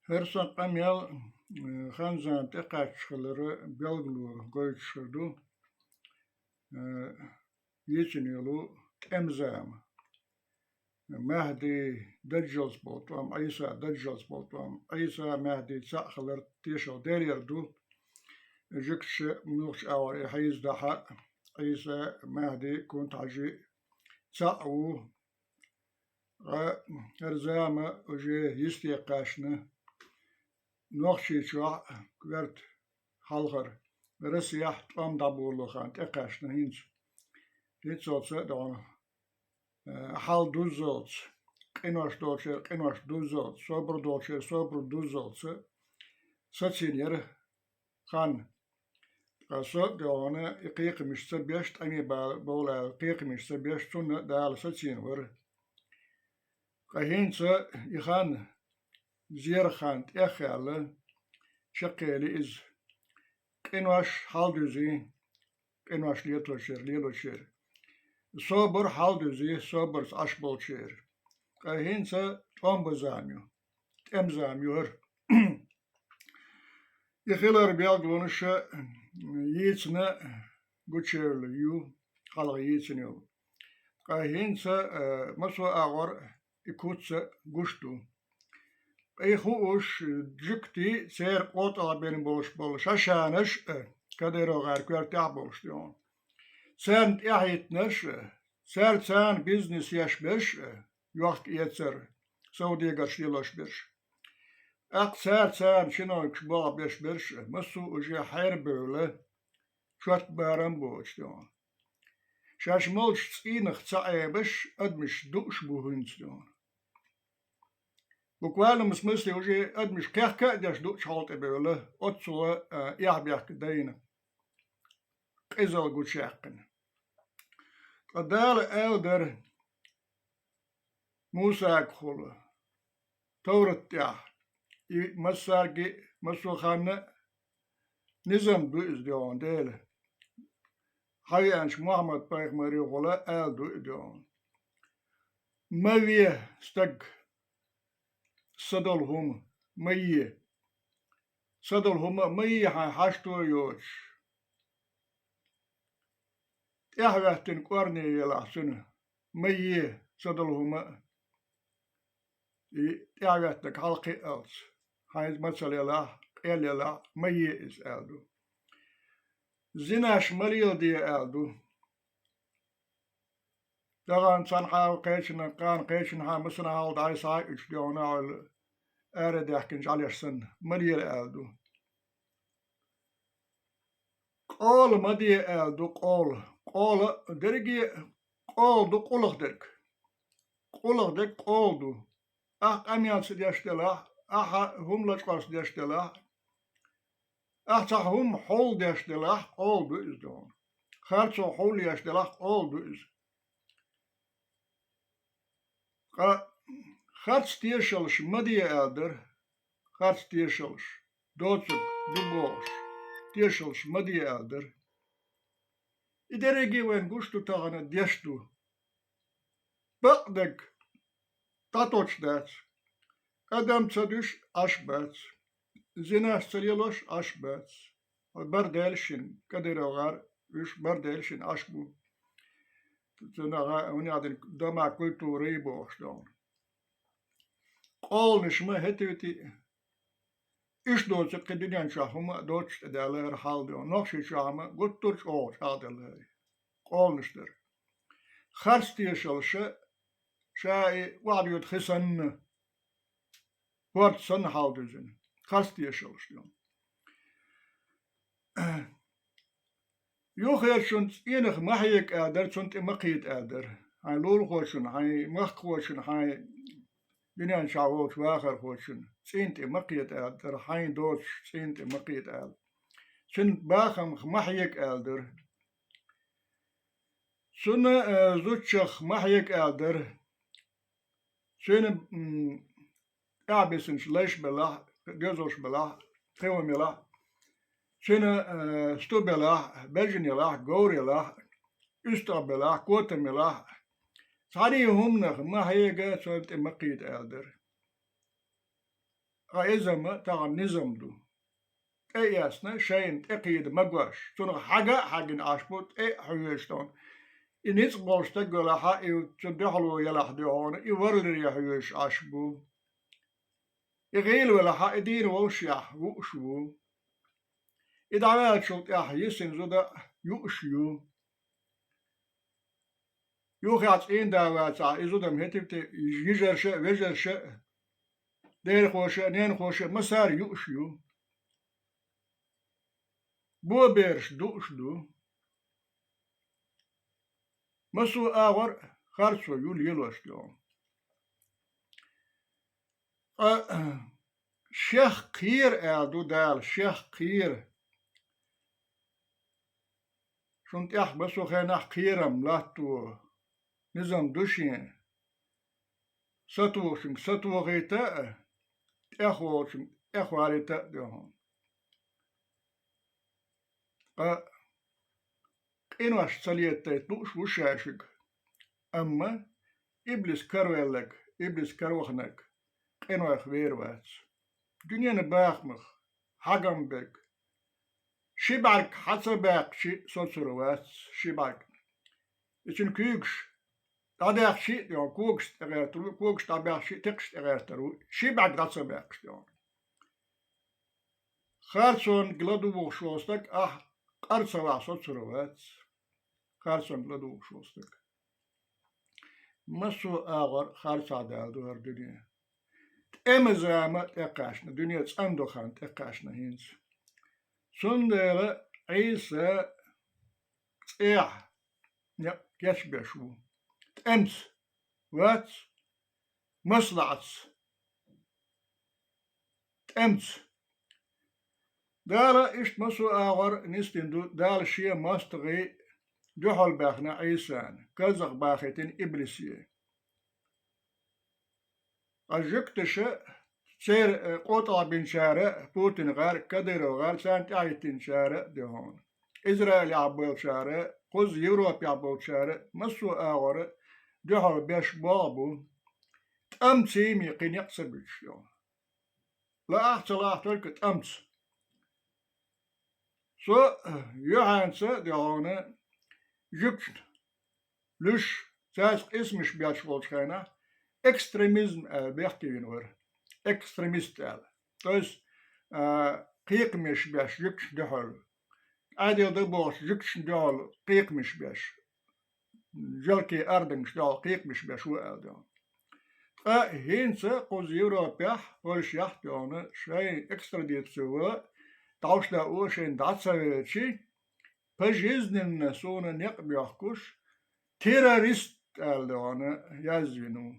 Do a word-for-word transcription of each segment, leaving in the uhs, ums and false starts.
ХӀара сан къамел, э, хан-зама тӀекхаччалца хилара белгало гойтуш хир ду, э, йийцина йолу тӀеман зама. Махьди, Даджалца болу тӀом, Ӏийса, Даджалца болу тӀом. Ӏийса, Махьди цхьаъ хилар тешалла Делера ду. Жуьгташа муьлххачу агӀор и хьийзадахь а, Ӏийса, Махьди, Кунта-Хьаьжи цхьаъ ву. Ткъа хӀара зама уже йисте кхаьчна, Нохчийчохь коьрта хьалхара, Россехь тӀом дӀаболало хан тӀекхаьчна хӀинца. ХӀинццалц а догӀна, э, хьал дуззалц, къинош долчеран къинош дуззалц, собар долчеран собар дуззалц сацийна яра хан. Ткъа со а догӀна и кхайкхамаш ца беш, тӀаме ба-, бовла аьлла кхайкхамаш ца беш, цунна Дала сацийна вара. Ткъа хӀинца и хан, зеран хан тӀехъяьлла, чекхъели иза. Къинош хьалдуьзи, къинош леточеран, лелочеран. Собар хьалдуьзи, собарца Ӏаш болчеран. Ткъа хӀинца тӀом бан зама ю, тӀеман зама ю хӀара. И хилар белгалонаш йийцина гучуевлла ю, хьалха йийцина йолу. Ткъа хӀинца, э, массо а агӀор и куц гуш ду. Ткъа и хууш, жуьгтий, церан къотӀалгӀа бина болуш болу шашанаш а, Кадыров-гӀар коьртехь а болуш ду хьуна. Царна тӀаьхьахӀиттинарш а, цара царна бизнес еш берш а, йохк-эцар, совдегарш лелош берш. ТӀаккха цара царна чиновникаш болх беш берш а, массо а уже хьерабевлла, чот барам боцуш ду хьуна. Шаьш молчу цӀийнах ца Ӏебаш, адамаш дууш бу хӀинца ду хьуна. Буквальном смысле уже адамаш кхехка а деш дуучу хьал тӀе бевлла, оццула, а, эхь-бехк дайна, къизалла гучуяьккхина. Ткъа Дала аьлла дара Мусагахула, Товрат тӀехь, и массаьрга а, массо а ханна а низам ду иза ду хьуна Дела. Хьавеанчу Мухьаммад-пайхамарехула аьлла ду и ду хьуна. Ма ве стаг, са долу хӀума ма е. Са долу хӀума а ма е хьайн хьашто а йоцуш. ТӀаьхьахӀоьттина кӀорне елахь цуьнан, ма е са долу хӀума а. И тӀаьхьахӀоьттинарг хьалакхиалц, хьайн мацалла елахь, къелла елахь, ма е иза аьлла ду. Зинаш ма леладе аьлла ду. Тахана цхьанхьа кхечанхьа, кхана кхечанхьа, масанхьа хьал дӀасахьа а уьш дуьхьал хьал арадаьхкина жӀаьлеш санна, ма лела аьлла ду. Къола ма де аьлла ду, къола. Къола дерриге а къола ду, къулах дерг. Къулах дерг къола ду. Ахь къамел ца деш делахь, ахьа хӀума лачкъор ца деш делахь, ахьа цхьа хӀума хьол деш делахь, къола ду иза ду хьуна. Харцо хьол еш делахь, къола ду иза. Ткъа харц тешалш ма де аьлла дара, харц тешалш, доцург ду бохуш, тешалш ма де аьлла дара. И дерриге а вайн гуш ду тахана, деш ду. Бакъдерг дӀатоттуш дац. Адам ца дуьш Ӏаш бац. Зинаш ца лелош Ӏаш бац. Хьо бара Дела шина, Кадыров-гӀар, уьш бара Дела шина Ӏаш бу. Цунах а, хӀунда аьлла дома культура ю бохуш ду хьуна. Къоланаш ма хӀетте а, уьш доцург кхин дуьнен чохь хӀума а доцуш тӀедаьлла хӀара хьал ду хьуна. Нохчийчохь ма гуттар а чӀогӀа чӀагӀделла хӀара къоланаш дара. Харц тешалша ша и охьадоьду хи санна, хӀорд санна хьал дуьзина. Харц тешалш ду хьуна. Юххерчун цӀийнах ма хьега аьлла дара, цунна тӀе ма кхета аьлла дара. Хьайн лулахочун, хьайн махкахочун, хьайн дуьнен чохь волчу вахархочун цӀийнан тӀе ма кхета аьлла дара, хьайн доцуш цӀийнан тӀе ма кхета аьлла. Цуьнан бахамах ма хьега аьлла дара. Цуьнан, э, зудчух ма хьега аьлла дара. Цуьнан, м, тӀаьхьабисинчу лайш белахь, доьзалш белахь, тхима елахь, цуьнан, э, сту белахь, бежана елахь, говр елахь, уьстагӀ белахь, котам елахь, цхьана а хӀуманах ма хьега, цунна тӀе ма кхета аьлла дара. Ткъа иза-м тахан низам ду. ТӀе а эцна, шайна тӀе кхийда магош, цунах хьага а хьаьгна Ӏаш бу, тӀе а хьоьжуш тхуна. И ницкъ болуш стаг велахь а, и цу дуьхьало елахь а дуьхьал, и варларе хьоьжуш Ӏаш бу. И гӀийла велахь а, и дийна волушехь вууш ву. И дӀаваьллачул тӀаьхьа йисина зуда а юуш ю. Юххехь цӀийнда вацахь, и зуда-м хӀетте а йижарша а, вежарша а, дерхоша а, ненахоша а, массара а юуш ю. Бобераш дууш ду. Массо а агӀор харцо ю лелош ду. Ткъа шех кхера аьлла ду Дала, шех кхера. Шун тӀехь массо а хенахь кхерам латто, низам ду шен. Сатохучуьнга сатохийта а, тӀехволучуьнга тӀехвалийта а ду хьуна. Ткъа къинош ца летайта лууш ву ша шуьга. Амма иблис караваьлларг, иблис караваханарг къинойх вер вац. Дуьненан бахамах хьагам берг, ши бӀаьрг хьа ца баьккхича соцур вац, ши бӀаьрг. И цуьнан куьйгаш дӀадаьккхича а, когаш тӀегӀертар ву, когаш дӀабаьккхича а, текхаш тӀегӀертар ву, ши бӀаьрг дӀа ца баьккхича. Харцонга ладугӀуш волу стаг, ахь къар ца вахь, соцур вац. Харцонга ладугӀуш волу стаг. Массо а агӀор харцахь даьлла ду хӀара дуьне. ТӀеман зама тӀекхаьчна, дуьне цӀандо хан тӀекхаьчна хӀинца. Цундела Ӏийса цӀехь некъ кечбеш ву. ТӀемца вац, маслаӀатца. ТӀемца. Дала иштта массо а агӀор нисдина ду, Дала шен мостагӀий дуьхьал баьхна Ӏийсана, казах бахийтина иблисе. Ткъа жуьгташа, церан, э, къотӀалгӀа бинчара, Путин гӀар, Кадыров гӀар, царна тӀаьхьахӀиттинчара а ду хьуна. Израилехь болчара, кхуза Европехь болчара, массо а агӀора дуьхьал беш болх бу, тӀамца йийме кхин некъ ца буьтуш ю. Лаахь а, ца лаахь а, только тӀамца. Со юьхьанца а ду хьуна жуьгташна луьш, цаьрца къийсамаш беш волчу хенахь, экстремизм аьлла бехке вина вара. Экстремист аьлла. То есть, а, кхайкхамаш беш жуьгташна дуьхьал. Ӏедал дан бохучу жуьгташна дуьхьал кхайкхамаш беш. Жалкий ардангаш дуьхьал кхайкхамаш беш ву аьлла ду хьуна. Ткъа хӀинца кхуза Европехь, Польшехь а ду хьуна, шайн экстрадици вала, дӀовш дан а шайна дӀа ца велчи, пожизненно суна некъ боьхкуш, террорист аьлла ду хьуна язвина ву.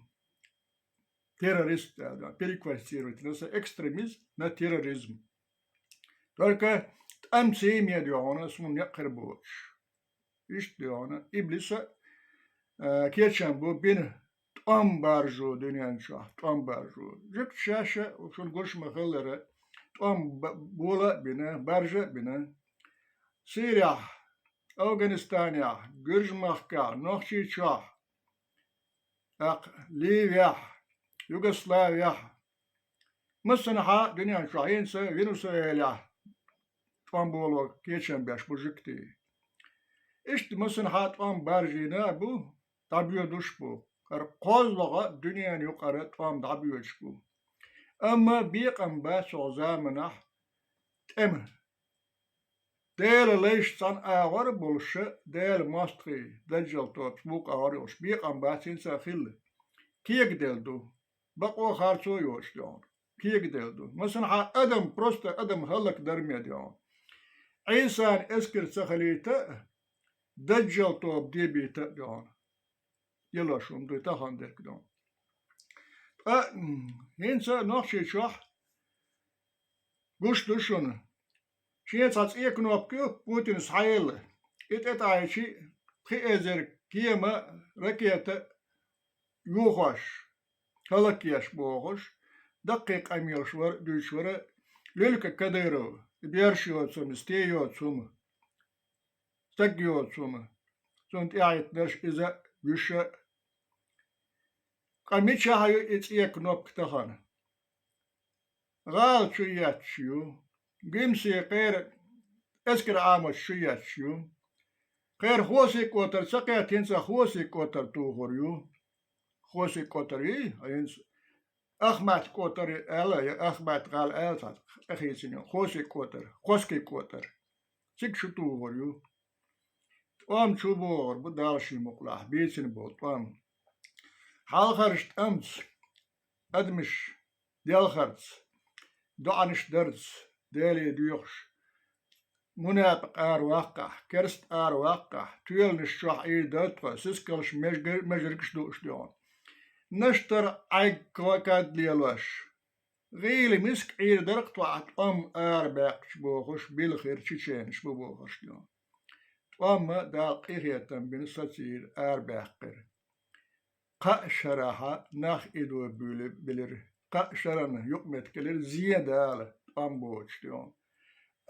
Террорист аьлла ду хьуна, переквалифицировать йина со экстремизм на терроризм. Только тӀамца йийме ду хьуна суна некъ хир боцуш. Иштта ду хьуна, иблиса, а, кечам бу бина тӀом баржо дуьнен чохь, тӀом баржо. Жуьгташа шаьш а, шуна гуш ма-хиллара, тӀом ба-, бола а бина, баржа а бина. Сирехь, Афганистанехь, Гуьржмахкахь, Нохчийчохь, тӀаккха Ливехь, Югославехь, массанхьа дуьнен чохь, хӀинца Венесуэлехь тӀом боло кечам беш бу жуьгтий. Иштта массанхьа тӀом баржийна а бу, дӀабоьдуш а бу. ХӀара кхозлагӀа дуьненан юкъара тӀом дӀабоьдуш бу. Амма бекъам бац хӀокху заманахь тӀеман. Делан лайш цхьана агӀор а болуш, Делан мостагӀий, даджал топаш вукху агӀор а йолуш, бекъам бац хӀинца а хилла. Кегаделла ду. Бакъо харцо а йоцуш ду хьуна. Кегаделла ду. Масанхьа адам, просто адам хӀаллакдарме ду хьуна. Ӏийсан эскар ца хилийта а, даджал тоба дебийта а ду хьуна. Елош хӀума ду, тахана дерг ду. Ткъа, м, хӀинца Нохчийчохь гуш ду шуна. Шен цхьа цӀе кнопка ю, Путина схьаелла. И тӀетӀайчи, пхи эзар кема, ракета йохош, хӀаллакъеш бохуш, даккхий къамелаш вара, дуьйцуш вара Лёлика Кадыров, берш йоцу хӀума, сте йоцу хӀума, стаг йоцу хӀума. Цунна тӀаьхьахӀиттинарш иза, вуьш а. Ткъа мичахь ю и цӀе кнопка тахана? гӀала чу етташ ю, Гимсе кхера эскар Ӏамачу чу етташ ю. Кхера Хосик-кӀотар ца кхетта, хӀинца Хосик-кӀотар тухур ю. Хосик-кӀотар йий, а хӀинца Ахмат-кӀотар аьлла, я Ахмат-гӀала аьлла цхьа тӀехийцина ю. Хосик-кӀотар, Хосик-кӀотар. Цига шу тухур ю. ТӀом чу богӀур бу Дала ший мукъалахь, бийцина болу тӀом. Хьалхарчу тӀамца адамаш делхарца, доӀанаш дарца, Деле доьхуш, мунепакъ араваккхахь, керста араваккхахь, тоьланаш чохь Ӏийр дара тхо, сискалш межгар-, межаргаш дууш дуьхьал. Наштар Ӏайг кад лелош, гӀийла миска Ӏийр дара-кх тхо ахь тӀом арабаьккхича бохуш, билхира чеченаш бу бохуш дуьхьал. ТӀомма Дала къинхетам бина сацийра, арабаьккхира. Кхаа шарахьа нах идо буьйлабелира, кхаа шарана юкъаметтиг елира зен Дала тӀом боцуш дуьхьал.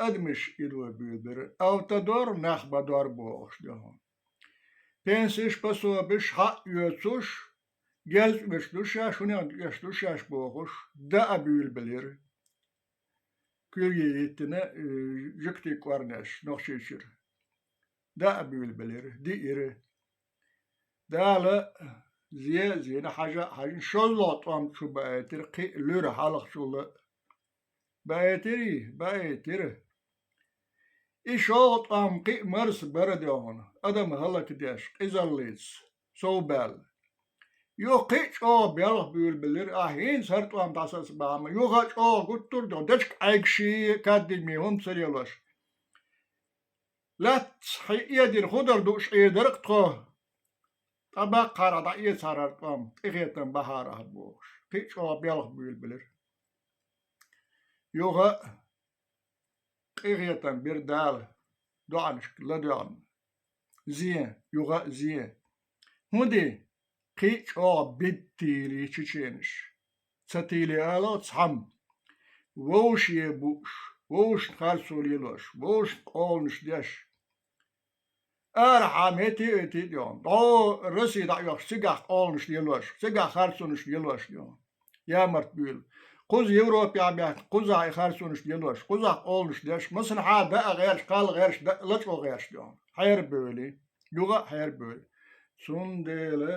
Адамаш идо буьйлабелира, автодор нах бадор бохуш дуьхьал. Пенсеш, пособеш хьа а оьцуш, герз оьцуш ду шаьш, хӀунех оьцуш ду шаьш бохуш, даа буьйлабелира. Куьйге йиттина, э, жуьгтийн кӀорнеш Нохчийчуьра. Даа буьйлабелира, диира. Дала зе а зийна, хьажа а хьаьжна, шолгӀа тӀом чу баийтира, кхин а луьра хьалхачул а. Баийтирий? Баийтира. И шолгӀа тӀом кхин а марса бара дуьхьал, адам хӀаллакдеш, къизаллица совбаьлла. Юха кхин а чӀогӀа белха буьйлабелира, ахь хӀинца хӀара тӀом дӀасацабахьа ма, юха а чӀогӀа гуттар а дуьхьал, дечиг Ӏайгаший, каддийме хӀума ца лелош. Лаьтташ хье эдира хӀун дар дууш Ӏийр дара-кх тхо, ткъа баккхара дӀаэцахьара тӀом, къинхетам бахьара ахь бохуш, кхин а чӀогӀа белха буьйлабелира. Юха а къинхетам бира Дала, доӀанашка ладоьгӀна. Зен, юха а зен. ХӀун ди? Кхин а чӀогӀа бидда тийли чеченаш. Ца тийли ала цхьамма. Вовшийн бууш, вовшашна харцо лелош, вовшашна къоланаш деш. Арахьа мети а оьти а дуьхьал. ДӀо Россия дӀа а оьхуш, цигахь къоланаш лелош, цигахь харцонаш лелош дуьхьал. Ямарт буьйлу. Кхуза Европехь баьхна, кхузахь и харцонаш лелош, кхузахь къоланаш деш, масанхьа даа гӀерташ, кхалла гӀерташ, даа лачкъо гӀерташ дуьхьал. Хьерабевлла. Юха а хьерабевлла. Цундела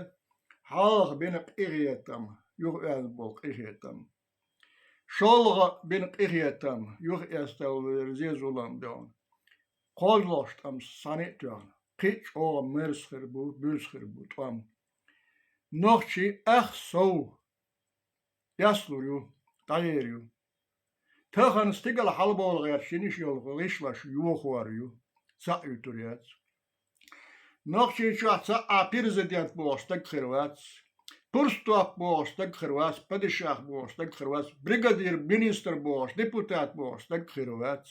хьалха бина къинхетам, юха оьзна болу къинхетам. ШолгӀа бина къинхетам, юха эцна вер зе зулам дуьхьал. КхозлагӀчу тӀамца цхьаьна а тоьхна, кхин а чӀогӀа мерза хир бу, буьрса хир бу тӀом. Нохчий ах сов яслур ю, дӀаер ю. Тахана стигала хьалабовла гӀерташ йолу гӀишлош йохор ю, цхьаъ юьтур яц. Нохчийчохь цхьа а президент бохуш стаг хир вац, пурстоп бохуш стаг хир вац, падишах бохуш стаг хир вац, бригадир, министр бохуш, депутат бохуш стаг хир вац.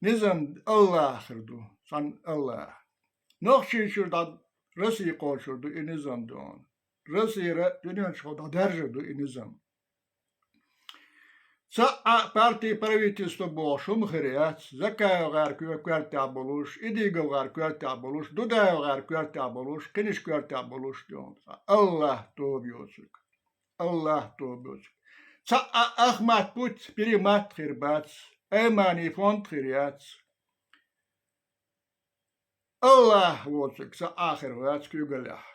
Низам Аллахьра ду, цхьана Аллахь. Нохчийчуьра дӀа Россия кхочур ду и низам дуьхьал. Россияра дуьнен чухула дӀадаьржар ду и низам. Цхьа а парти, правительство бохуш хӀума хир яц, Закаев гӀар коьртехь болуш, Идигов гӀар коьртехь болуш, Дудаев гӀар коьртехь болуш, кхиниш коьртехь болуш дуьхьал. Аллахь тоба йоцург. Аллахь тоба йоцург. Цхьа а Ахмат-Путь, Перемат хир бац, Аймани-фонд хир яц. Аллахь воцург цхьа а хир вац куьйгаллехь.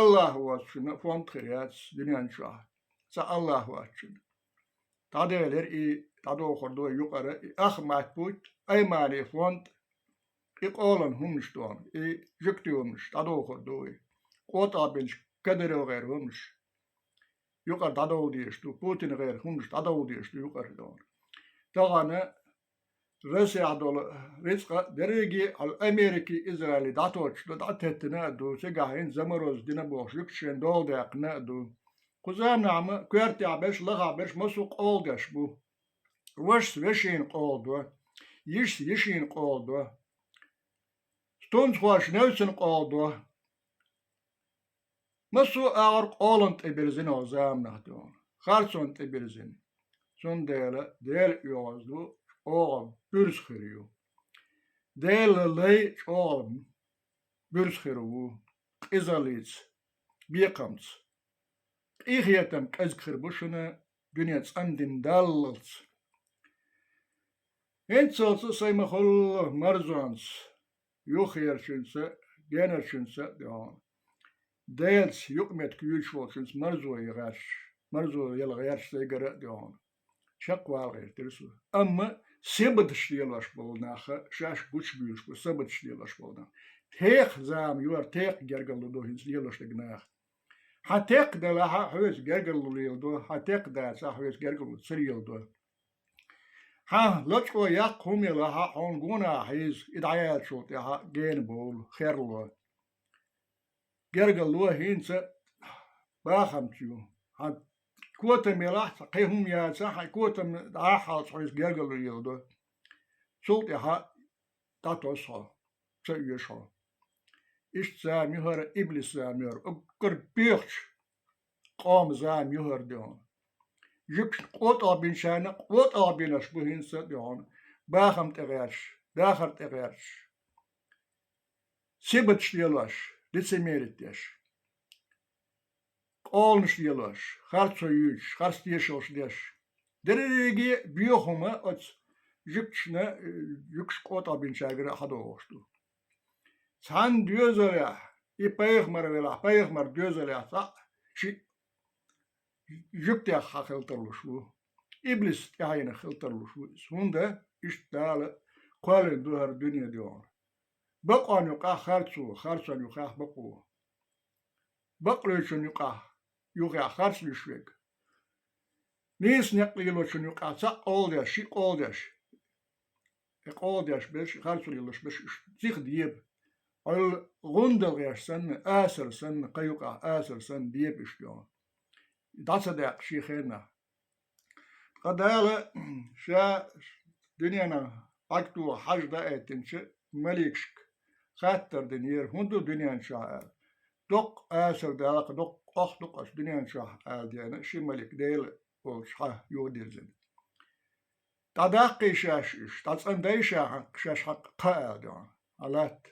Аллахь воцучунна фонд хир яц дуьнен чохь. Цхьа Аллахь воцучунна. ДӀаделира и, дӀадохур ду юкъара и Ахмат-Путь, Аймани-фонд, и къолан хӀуманаш дуьхьал, и жуьгтийн хӀуманаш дӀадохур ду и. КъотӀа бинчу Кадыров гӀеран хӀуманаш юкъара дӀадовла дезаш ду, Путин гӀеран хӀуманаш дӀадовла дезаш ду юкъара дуьхьал. Тахана Россехь долу рицкъа дерриге а Америки, Израили дӀатоттуш ду, дӀатеттина а ду, цигахь хӀинца заморозка дина бохуш, юьгташна дола даьккхина а ду. Кху заманахь ма коьртехь берш, лахахь берш массо а къола деш бу. Вашас вешина къола до, йишас йишина къола до, стунцхоша невцина къола до. Массо а агӀор къоланна тӀе бирзина оха заманахь дуьхьал, харцонна тӀе бирзина. Цундела Дела оьгӀаз ду, чӀогӀа буьрса хир ю. Делан лай чӀогӀа буьрса хир ву, къизаллица, бекхамца. Къинхетам кӀезиг хир бу шуна, дуьне цӀандина даллалц. ХӀинцалц а сайн ма-хуьллу марзонца, юххерчуьнца, генарчуьнца а дуьхьал. Делаца юкъаметтиг юьйцуш волчуьнца марзо ян гӀерташ, марзо ян гӀерташ сайгара а дуьхьал. Чекхвала гӀертира со. Амма сибаташ лелош болу нах, шаьш гучубуьйлуш бу сибаташ лелош болу нах. Текха зама йора, текха гергарло ду хӀинца лелош дерг нах. Хьан текха делахь а, хьоьца гергарло леладо, хьан текха дацахь а, хьоьца гергарло ца леладо. Хьан лачкъо яккха хӀума елахь а, хьуна гонах хьийза, и дӀаяьллачул тӀаьхьа гена бовла, херло. Гергарло хӀинца бахамца ю. Хьан котам елахь а, кхин хӀума яцахь а, хьан котам дӀа а хьалца хьоьца гергарло леладо. Цул тӀаьхьа дӀатосу хьо, ца оьшу хьо. Иштта зама ю хӀара, иблис зама ю хӀара, уггар боьхачу къоман зама ю хӀара дуьхьал. Жуьгташна къотӀагӀбинчарна къотӀагӀбинарш бу хӀинца а дуьхьал, бахам тӀе гӀерташ, дахар тӀе гӀерташ, сибаташ лелош, лицемерить деш, къоланаш лелош, харцо юьйцуш, харц тешаллаш деш. Дерриге а боьха хӀума оцу жуьгташна, э, жуьгташна къотӀагӀбинчаьргара а хьадогӀуш ду. Цхьана доьзалехь, и пайхамар велахь, пайхамар доьзалехь цхьаъ шиъ жуьгтех хьан хила тарлуш ву. Иблис тӀаьхьенах хила тарлуш ву иза. ХӀунда иштта Дала кхоьллина ду хӀара дуьне дуьхьал. Бакъонна юкъахь харцо, харцонна юкъахь бакъо. Бакълуьйчун юкъахь, юххехь харц луьйш верг. Нийса некъ лелочун юкъахь цхьаъ къола деш, шиъ къола деш. И къола деш берш, и харцо лелош берш, уьш сиха деба. Ойла гӀундалгӀеш санна, асар санна, кхин юкъахь асар санна деба уьш дуьхьал. ДӀа ца даьккха шен хенахь. Ткъа Дала Ша дуьненан Ӏаьргто хьажа даийтинчу маликашка хаттар динера, хӀун ду дуьнен чохь аьлла. Доккха асар дала, доккха къох ду-кх оцу дуьнен чохь аьлла деана, ши малик Дела волчу хьан юхадирзина. ДӀадаккхий шаьш уьш, дӀацӀандай ша хьан, шаьш хьан кха аьлла дуьхьал. Хьан латта?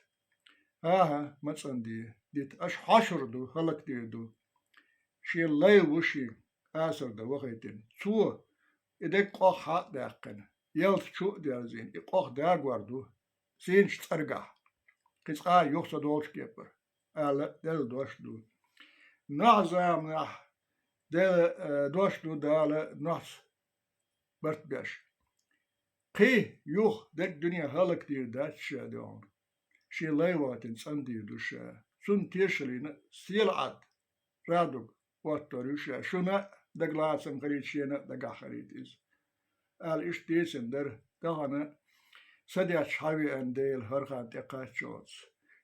ХӀан-хӀа, ма цӀанде, дита, аша хьошур ду, хӀаллакдийр ду. Шен лай ву шен асар дан вахийтина. Цо и дерг къох хьа а даьккхина, ялта чу а дерзийна, и къох дагор ду, сийначу цӀаргахь, кхин цкъа а юха ца долчу кепара, аьлла Делан дош ду. Нохь заманахь Делан, э, дош ду Дала нохьца барт беш. Кхин юха дерг дуьне хӀаллакдийр дац ша дуьхьал. Шен лай вахийтина цӀандийр ду ша. Цунна тешаллина сийлахь Ӏад, радуг, хӀоттор ю ша. Шуна а дагалацам хилийта, шена а дагахь хилийта иза. Аьлла иштта дийцина дара, тахана садетташ хьавеана Дела хӀара хан тӀекхаччалц.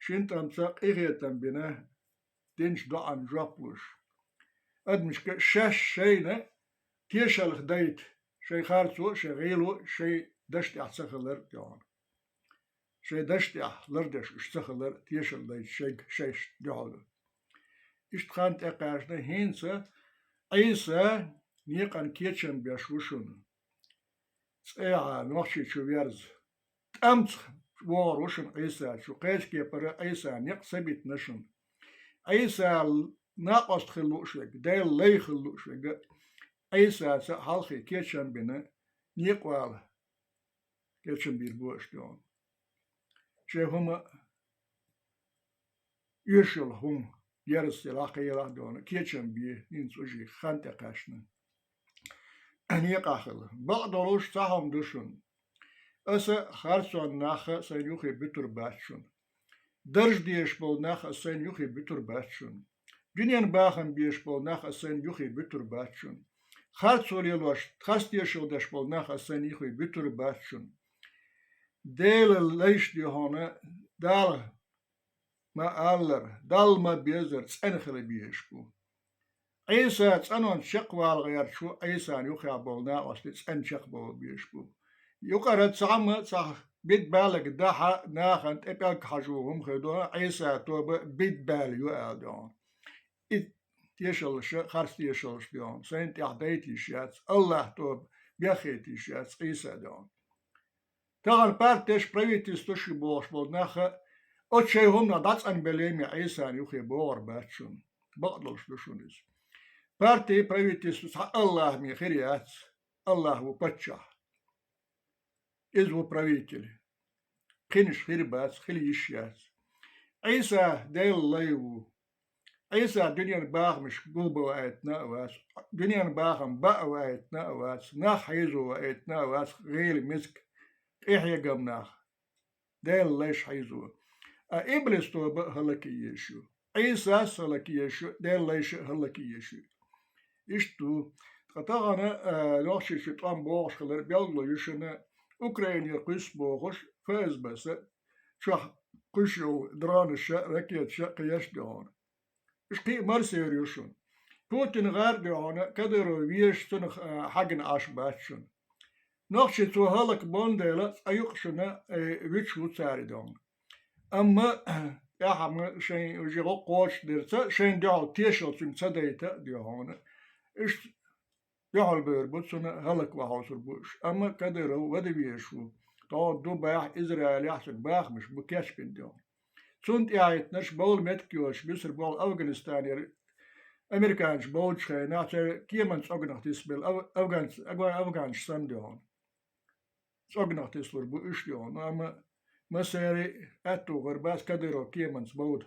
Шина тӀамца къинхетам бина, динчу доӀанна жоп луш. Адамашка шаьш шайна тешаллах дайта, шайн харцо а, шайн гӀело а, шайн дашна тӀехь ца хилар а дуьхьал. Шайн дашна тӀехь лардеш уьш ца хилар а, тешалла дайта шайга шайшна дуьхьал. Иштта хан тӀекхаьчна хӀинца Ӏийса некъан кечам беш ву шуна. ЦӀехьа нохчийчу верза. ТӀамца вогӀур ву шуна Ӏийса чу, кхечу кепара Ӏийсан некъ ца битина шуна. Ӏийса накъост хила лууш верг, Делан лай хила лууш верг, Ӏийсаца хьалхе кечам бина, некъавала кечам бийр бу аша дуьхьал. Шайн хӀума оьшуш йолу хӀума, ерза елахь, кхин елахь а дуьхьал, кечам бе, хӀинца уже хан тӀекхаьчна. Некъахь хила. Бакъдолуш цхьа хӀума ду шуна. Аса харцонан нах а сайн юххе буьтур бац шуна. Дарж дезаш болу нах а сайн юххе буьтур бац шуна. Дуьненан бахам безаш болу нах а сайн юххе буьтур бац шуна. Харцо лелош, харц тешалла деш болу нах а сайн юххе буьтур бац шуна. Делан лайш дуьхьал Дала ма-аллара, Далла ма-беззара цӀена хила безаш бу. Ӏийса цӀанонца чекхвала гӀерташ ву, Ӏийсан юххехь болу накъостий цӀена чекхбовла безаш бу. Юкъара цхьамма цхьа бидбалаг дахьа нахана тӀе пӀелг хьажо хӀума хир ду, Ӏийсан тоба бидбала ю аьлла дуьхьал. И тешаллаша, харц тешаллаш дуьхьал, сайна тӀехь дайта йиш яц, АллахӀ тоба беххийта йиш яц Ӏийса дуьхьал. Тахана партеш, правительствош ю бохуш болу нах а, оцу шайн хӀуманах дӀацӀанбеллий-ме Ӏийсан юххе богӀур бац шуна. Бакъдолуш ду шуна иза. Партий правительство цхьа Аллахьа ма хир яц, Аллахь ву паччахь. Иза ву правитель. Кхинаш хир бац, хила йиш яц. Ӏийса Делан лай ву. Ӏийса дуьненан бахамаш гулбан ваийтина а вац, дуьненан бахам баа ваийтина а вац, нах хьийзо ваийтина а вац, гӀийла миска, къинхьегам нах. Делан лайш хьийзо. А иблис тоба а хӀаллакъе езаш ю. Ӏийсас а хӀаллакъе езаш ю, Делан лайш а хӀаллакъе езаш ю. Иштта ду. Ткъа тахана, а, нохчийчу тӀом богӀуш хилар белгало ю шуна, Украинера кхуьссу бохуш, ФСБ-с чохь кхуьссуш йолу дронаш а, ракеташ а кхин еш а ду хьуна. Уьш кхин а марсера ю шуна. Путин гӀар а ду хьуна, Кадыров везаш, цунах, а, хьагна Ӏаш бац шуна. Нохчий цо хӀаллакбан дела, цкъа юкъа шуна, э, вуьтуш ву цара и ду хьуна. Амма тӀаьхьа ма шайн уже гӀо кхочушдерца, шайна дуьхьал тешалла цуьнга ца дайта а ду хьуна. Иштта дуьхьал бевр бу, цунна хӀаллакван хьовсур бу уьш. Амма Кадыров вада везаш ву. ТӀаккха Дубайхь, Израилехь цуьнан бахамаш бу кечбина ду хьуна. Цунна тӀаьхьахӀиттинарш бовла меттиг йоцуш буьсур болу Афганистанера американцаша бовлучу хенахь, церан кеманца огнах тисбелла ав-, афганц-, афга-, афганцаш санна ду хьуна. Цогнах тислур бу уьш ду хьуна, амма массаьрий аьтту хир бац Кадыров кеманца бовда.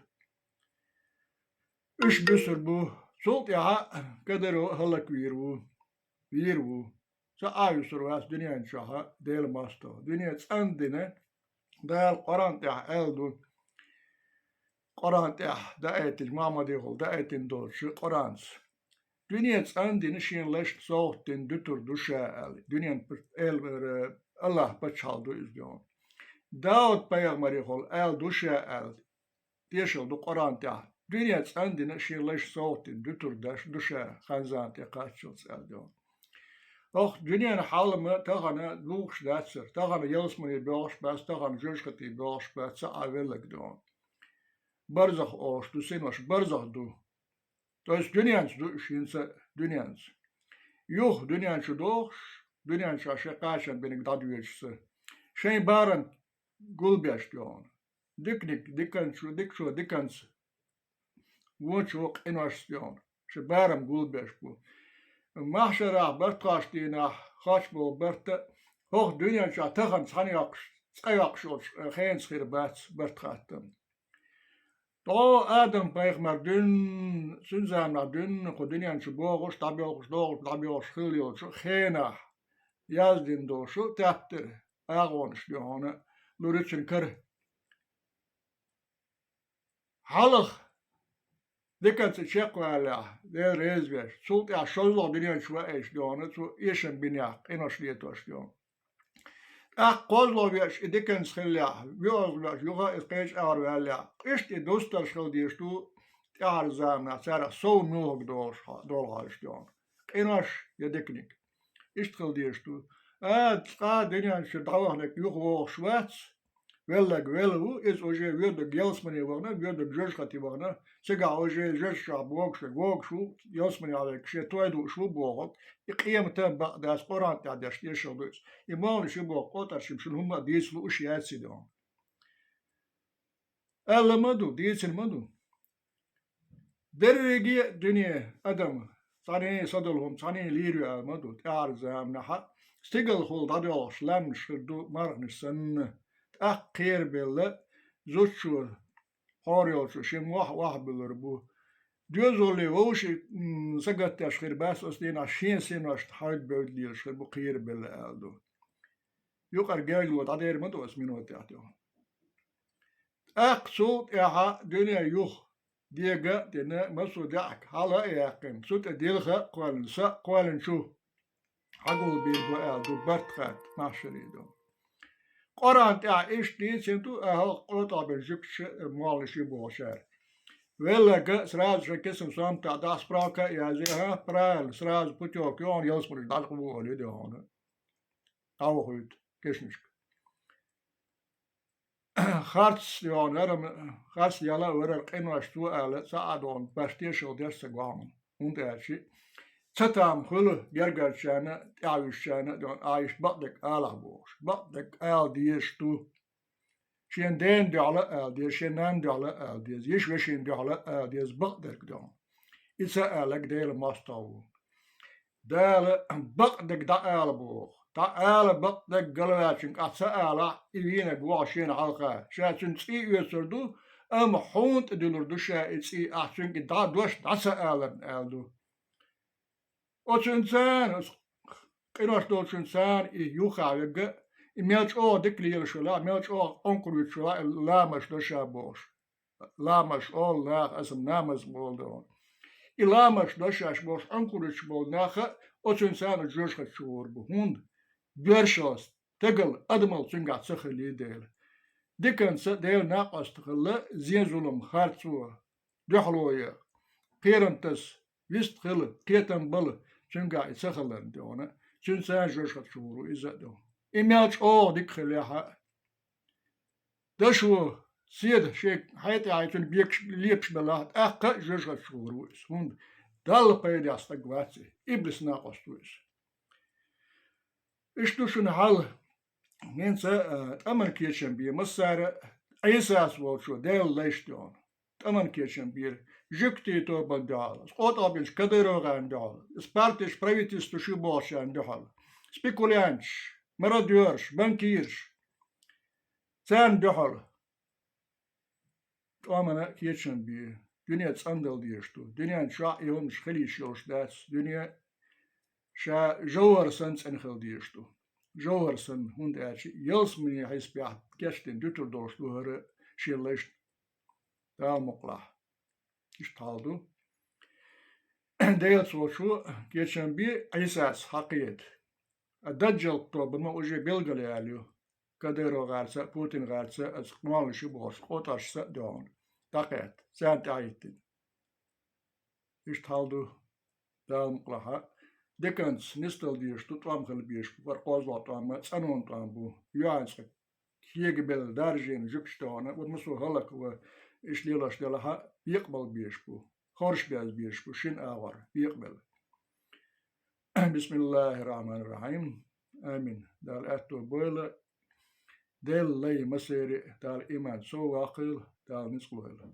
Уьш буьсур бу. Цул тӀаьхьа Кадыров хӀаллаквийр ву. Вийр ву. Ца Ӏа вуьсур вац дуьнен чохь Делан мостагӀа. Дуьне цӀандина, Дала Къуръан тӀехь аьлла ду. Къуръан тӀехь даийтинчу Мухьаммадехула даийтина долчу Къуръанца. Дуьне цӀандина шен лайшна совгӀат дина дуьтур ду ша аьлла. Дуьнен элбара Аллахь паччахьалла ду иза дуьхьа. Дауд-пайхамарехула аьлла ду ша аьлла. Тешалла ду Къуръан тӀехь. Дуьне цӀандина шен лайшна совгӀат дина дуьтур даш ду ша, хан-зама тӀе кхаччалц аьлла дуьхьа. Ох, дуьненан хьал ма тахана духуш дацара. Тахана ялсамане боьлхуш бац, тахана жоьжахате боьлхуш бац, ца Ӏа велларг дуьхьа. Барзах олуш ду синош, барзах ду. То есть дуьненца ду уьш хӀинца, дуьненца. Юха дуьнен чу дохуш, дуьнен чохь шайн кхачанбинарг дӀадоьдуш ца. Шайн барам гулбеш ду хьуна. Диканиг, диканчо, дикачо диканца, вончо къиношца ду хьуна. Шайн барам гулбеш бу. Махьшарахь, бартхошна дийнахь, хоттуш болу барт а, хӀокху дуьнен чохь тахана цхьаьна йоккхуш, цкъа йоккхуш йолчу хенца хир бац барт хаттам. ТӀо Адам-пайхамар дуьйна, цуьнан заманахь дуьйна кху дуьнен чу богӀуш, дӀабоьлхуш, догӀуш, дӀабоьлхуш хилла йолчу хенахь яздина долуш тептар агӀонаш ду хьуна, луьра цуьнан кара. Хьалха диканца чекхваллехь, Дела реза веш, цул тӀаьхьа шозлагӀа дуьнен чу ваийча ду хьуна, цо эшам бинехь, къинош летош ду хьуна. ТӀаккха кхозлагӀа веача, и диканца хиллехь, воьазлагӀа веача, юха а иза кхечу агӀор ваьллехь, иштта и дустарш хила дезаш ду тӀаьхьарчу заманахь, царах сов нохаг долуш хьо-, долу хьолаш ду хьуна. Къинош я диканиг. Иштта хила дезаш ду. А, цкъа а дуьнен чуьра дӀаваханарг юха вогӀуш вац, велларг велла ву, иза уже воьдург ялсамане вахана, воьдург жоьжахате вахана, цигахь уже жоьжахатехь богуш верг вогуш ву, ялсаманехь верг шен той дууш ву бохург, и къематан бакъ дац, Къуръан тӀехь деш тешалла ду иза. И молланаш ю боху къотӀаршимма шуна хӀумма а дийца лууш яц и дуьхьа. Аьлла ма ду, дийцина ма ду. Дерриге а дуьне, адам, цхьаьна са долу хӀума, цхьаьна лийр ю аьлла ма ду, тӀаьхьарчу заманахь а стигалхула дӀадоьлхуш лаьмнаш хир ду марханаш санна, тӀаккха кхерабелла, зудчо, хьора йолчо шен мохь охьабуьллур бу. Доьзале вовшийн, м, сагатдеш хир бац оцу дийнахь, шен синошна хьайга бевдда лелаш хир бу кхерабелла аьлла ду. Юкъара гергарло дӀадер ма ду оцу минотехь тӀехь. ТӀаккха цул тӀаьхьа дуьне юха дега а дина, массо а даьӀахк хьала а яьккхина, цу тӀе дилха а кхоьллина, са а кхоьллинчу хьагулбийр бу аьлла ду барт хатта махьшаре ду. Къуръан тӀехь иштта дийцина ду, а хӀокху къотӀахберш жуьгташа, молланаш ю бохучара. Велларг а сразу шайн кисана соматахь дахьа справка а язъе, ага, правильно, сразу путёвка ю хьуна, ялсамане дӀакъовлу олий ду хьуна. ДӀавахуьйту кешнашка. Харц йогӀу, хӀара-м, харц яла а варара къинош цо аьлла, ца Ӏа догӀу баш тешалла деш ца го хьуна. ХӀунда аьлча ца там хуьлу гергарчарна, тӀаьхьавуьссучарна а догӀу, а иштта бакъдерг алахь бохуш. Бакъдерг ала дезаш ду. Шен дена дуьхьал а ала деза, шен нанна дуьхьал а ала деза, йиша-вешина дуьхьал а ала деза бакъдерг догӀу. И ца алаг Дела мостагӀа ву. Дала бакъдерг дӀаала боху. ДӀаала бакъдерг галваьллачуьнга ахь ца алахь, и вийнарг вогӀу шена хьалха. Ша цуьнан цӀий оьцур ду, амма хьуна тӀе дуьллур ду ша и цӀий, ахь цуьнга и дӀа дош дӀа ца аларна аьлла ду. Оцуьнца, оцу къинош долчуьнца и юххехь верг, и мел чӀогӀа дика лелаш велахь, мел чӀогӀа Ӏункур вуьтуш велахь, и ламаз до ша бохуш. Ламаз олу наха, аса намаз боху ду. И ламаз до шаьш бохуш Ӏункур вуьтуш болу нах а оцуьнца жоьжахати чу гӀур бу. ХӀунда? Боьршалла, стегала, адамалла цуьнгахь ца хилий дела. Диканца Делан накъост хилла, зен-зулам, харцо, дуьхьало яха, кхерам таса, вист хила, кхетам бала, цуьнгахь и ца хиларна тӀехь, цуьнца жоьжахати чу гӀур ву иза а ду. И мел чӀогӀа дика хилехь а, дашо, седа шен хьай тӀехь цуьнан бекаш лепаш белахь, тӀаккха а жоьжахати чу гӀур ву иза. ХӀунда? Далла пайдехь стаг вац и, иблис накъост ву иза. Иштта ду шуна хьал. ХӀинца, а, тӀаман кечам бе массара а, Ӏийсас волчо Делан лайш тӀехь. ТӀаман кечам бийр, жуьгтийн тобанна дуьхьал, оцу къотӀахбинчу КадыровгӀарна дуьхьал, оцу партеш правительство шу бохучарна дуьхьал, спекулянташ, мародёраш, банкираш, царна дуьхьал тӀомана кечам бийр. Дуьне цӀандала дезаш ду. Дуьнен чохь и хӀуманаш хила йиш йолуш дац. Дуьне ша жовхӀар санна цӀена хила дезаш ду. ЖовхӀар санна, хӀунда аьлча ялсаманин хьисапехь кечдина дуьтур долуш ду хӀара шен лайшна. Дала мукъалахь. Иштта хьал ду. Делаца волчо кечам бе Ӏийсас хьакхета. А даджалт тобанна уже билгал яьлла ю. КадыровгӀарца а, ПутингӀарца а, оцу къонахаша бохучу къотӀаршца а дуьхьал дӀакхетта, царна тӀаьхьахӀиттина. Иштта хьал ду, Дала мукъалахь. Диканца нисдала дезаш ду, тӀом хила безаш бу, хӀара кхозлагӀа тӀом а, цӀанонан тӀом бу. Юьхьанца кегабелла даржийна жуьгташ тӀехь, ван массо а хӀаллакван, иштта лелош делахь а, бекъабала безаш бу. Хорша база безаш бу, шина агӀор бекъабелла. Бисмиллахир-рахманир-рахим. Амин. Дала аьтто бойла. Делан лай массеран а Дала иман сов ваккхийла, Дала ницкъ лойла.